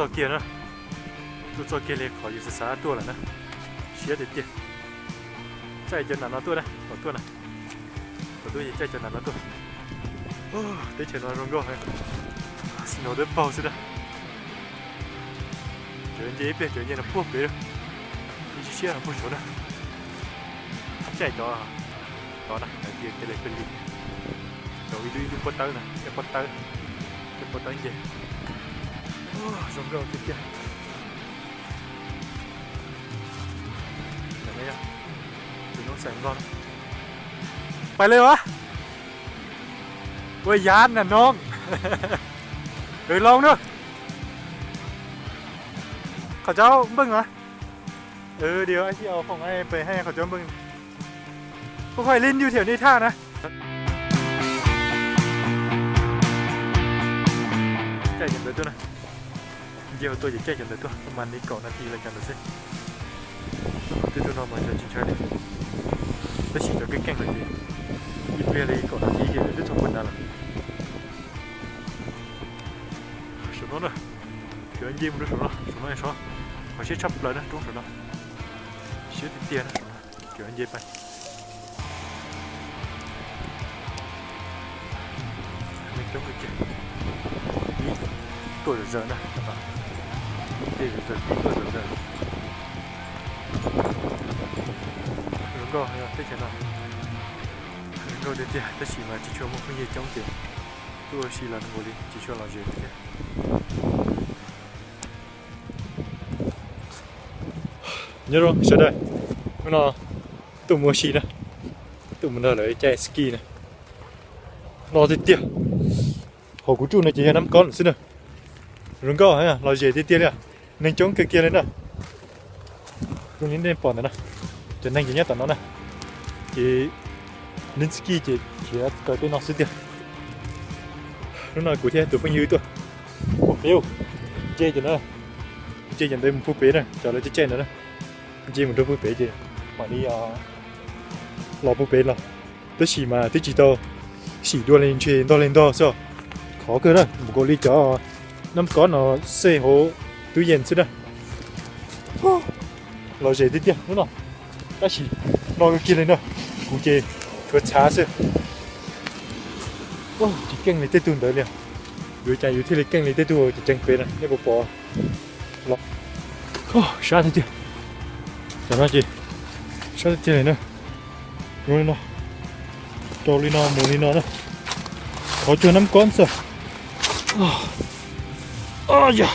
Txog kiag na, tuaj txog kiag li qhov yus xav xav tuaj lawm na. Siab tiag tiag. Caij cov nam no tuaj na, tom tuaj na. Tom tuaj caij cov nam no tuaj. Teb chaws no zoo nkauj heev. Snow twb paug xwb na. Cov nce ib pliag cov nce no puag pem, ib siab siab no puag saud na. Caij cov tod na, hais tias kev li pes li. Cov ib lub ib lub pob tawb na, ib pob tawb, ib pob tawb nce. Zoo nkauj tiag tiag. Tus noob xaim nplog na. Pais li as. Ua yam na noob. Loo na. Qhov cov npeej as. Điều ai thiab phòng ai pes hai qhov cov npeej. Không phải Linh giới thiệu đi tha na. Caij cov ntawd tuaj na. Nce hauv tuaj ces caij cov ntawd tuaj, mas li kaum nas this li cov ntawd xwb. Twb tuaj no mas cov tsis ntshai li. Tab sis cov keej keej no ces ib pliag li kaum nas this ces twb txog puag nrad lawm. Saum no na, cov nce mus rau saum no, saum no sov, qhov siab tshaj plaws na, roob saum no. Siab tiag tiag na, saum no, cov nce pais. Neeg coob kawg kiag. Pib tuaj zom zaws na, tej zom zaws pib tuaj zom zaws. Zoo nkauj teb chaws no, zoo nkauj tiag tiag tab sis mas tsis tshua muaj phooj ywg coob ces tuaj ua si los nkaus li tsis tshua lom zem tiag. Nyob zoo sawv daws, hnub no tuaj mus ua si na, tuaj mus nrog lawv caij ski na. No tiag tiag, hauv kuv tsuj no ces yog Nab Kob lawm xwb na. Zoo nkauj heev, lom zem tiag tiag li, neeg coob kawg kiag li na. Zoo li nej pom ntawd na, cov neeg ces nyob tom no na, ces lub ski ces khiav kaw tej no xwb tiag. Hnub no kuv thiab tus phooj ywg tuaj, ua fiv, nce cov no, nce cov ntawd mus puag pem na, cov lawv caij caij ntawd na, nce mus rau puag pem ces mam li los puag pem los. Tab sis mas twb tsis tau sim dua li, ntshe ntog li ntog xwb. Khov kawg na, mus nkaus li cov Nab Kob no xej hauv tub yees xwb na. Lom zem tiag tiag hnub no, tab sis no kawg kiag li na, kuv ces tshuav txhav xwb. Tsis keej li tej tug ntawd li, yuav cas yus thiaj li keej li tej tug ceev pem na, nej puas pom? Sab tiag tiag, cov no ces sab tiag tiag li na. Zoo li no, rau li no mus li no na, qhov cuag Nab Kob xwb. Yog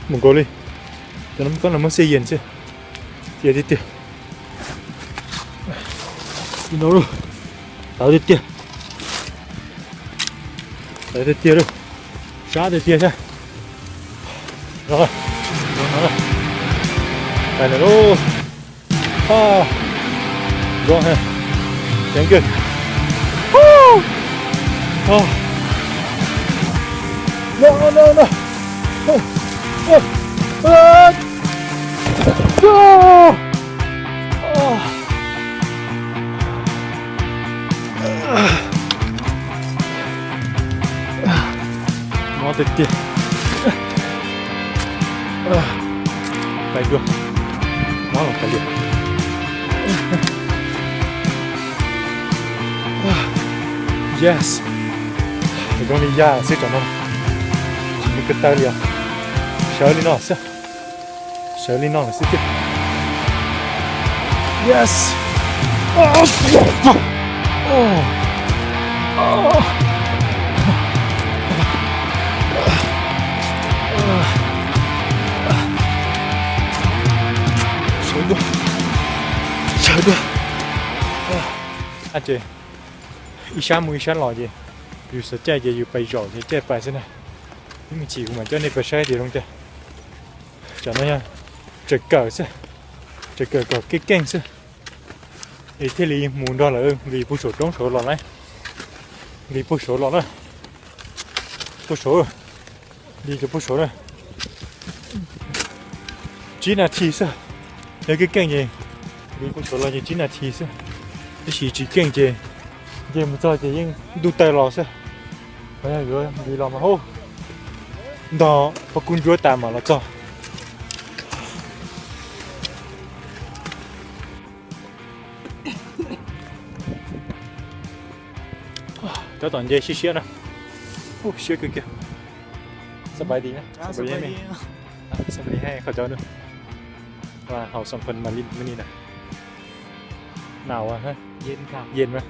mus nkaus li, cov Nab Kob no muab xej yees xwb, tiag tiag tiag. Li no, tawv tiag tiag, tawv tiag tiag, sab tiag tiag thiab. Pais lawm lauj. Zoo heev, ceev kawg. No, no, no. Mob tiag tiag. Pais dua, mob los pais dua. Yes, zoo li yam xwb tam no, tsis muaj ko taw li os. Sawv li no xwb, sawv li no lawm xwb tiag. Yes. Sawv dua, sawv dua. Ces ib sab mus ib sab los ces yus xav caij ces yus pais zaum ces caij pais xwb na. Ib me chim kuv mam coj nej pais saib tias zoo cas. Tam no yog tsaws kawm xwb, tsaws kawm kom keej keej xwb, es thiaj li mus nrog lawv nqis puag saum roob saud los na. Nqis puag saud los na, puag saud, nqis cov puag saud na. Tsib nas this xwb, yog keej keej ces nqis puag saud los ces tsib nas this xwb, tab sis tsis keej ces nce mus txog ces yeej ntuj taw los xwb. Yuav nqis los mas hu, Ntog pob kub ntsuab tas mam los txog. Cov tom nce siab siab na. Siab kawg kiag. Xab pais di na, xab pais di, xab pais di, qhov cov nws haus xoo phoos mas li me ni na. Nws ua yen mas.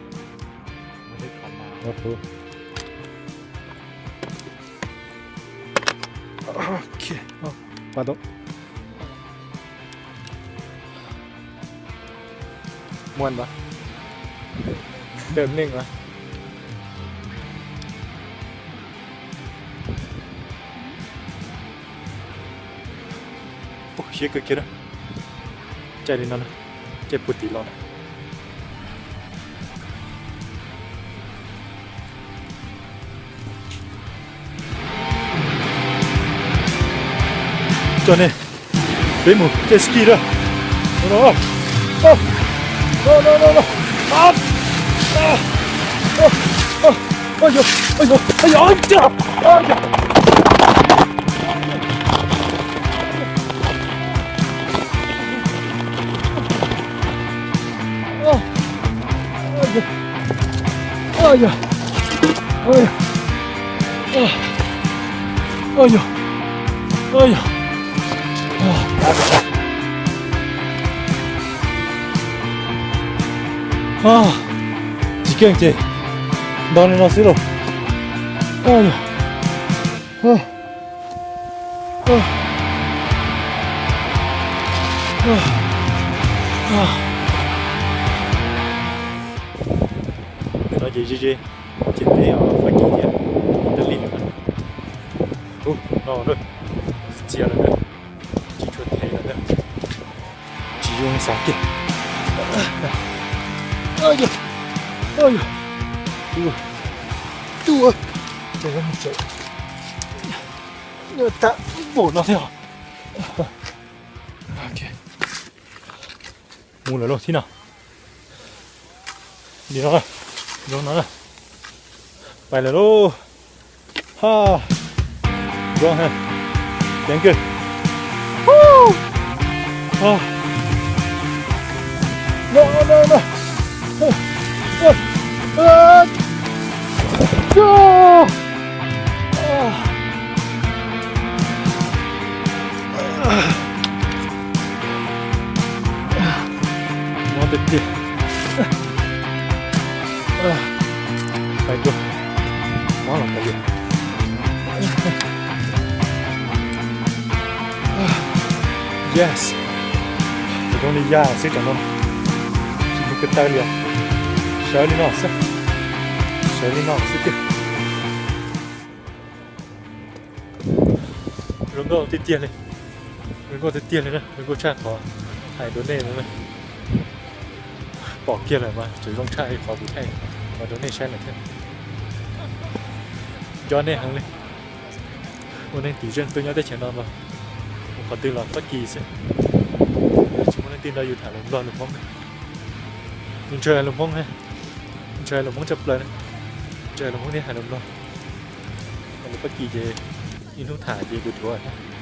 Muaj ntau, ntawm neeg mas. Siab kawg kiag na. Caij li no na, caij puag tim los na. Cov nej, peb mus caij ski na. Tsis keej ces nto li no xwb lauj. Ntawm no ces ze ze, ces peb Fab Kis thiab Teb Lis lawm. Ub, no na, txias lawm na, tsis tshua them lawm na, tsis zoo xav kiag. Ua, ua, ces tau npaum no thiab. Mus lawm lauj, thib no. Li no, zoo no na. Pais lawm lauj. Ha. Zoo ha. Ceev kawg. No, no, no. Mob tiag tiag. Pais dua. Mob los pais dua. Yes. Tus zoo li yaj xwb tam no. Tsis mus ko taw li os. Sawv li no xwb. Sawv li no xwb tiag. Zoo nkauj tiag tiag li. Zoo nkauj tiag tiag li na, zoo nkauj tshaj qhov hais rau nej no na. Pom kiag lawm mas tseem zoo tshaj li qhov kuv thaij qhov rau nej saib lawm thiab. Nco nej heev li. Ua neeg tim zeej tuaj nyob teb chaws no los mus qhov twg los Fab Kis xwb. Tsis muaj leej twg nrog yus tham lus Nplog lus Hmoob. Yus ntshaw lus Hmoob, ntshaw lus Hmoob tshaj plaws na. Ntshaw lus Hmoob thiab hais lus Nplog. Lus Fab Kis ces ib hnub tham ces dhuav dhuav thiab.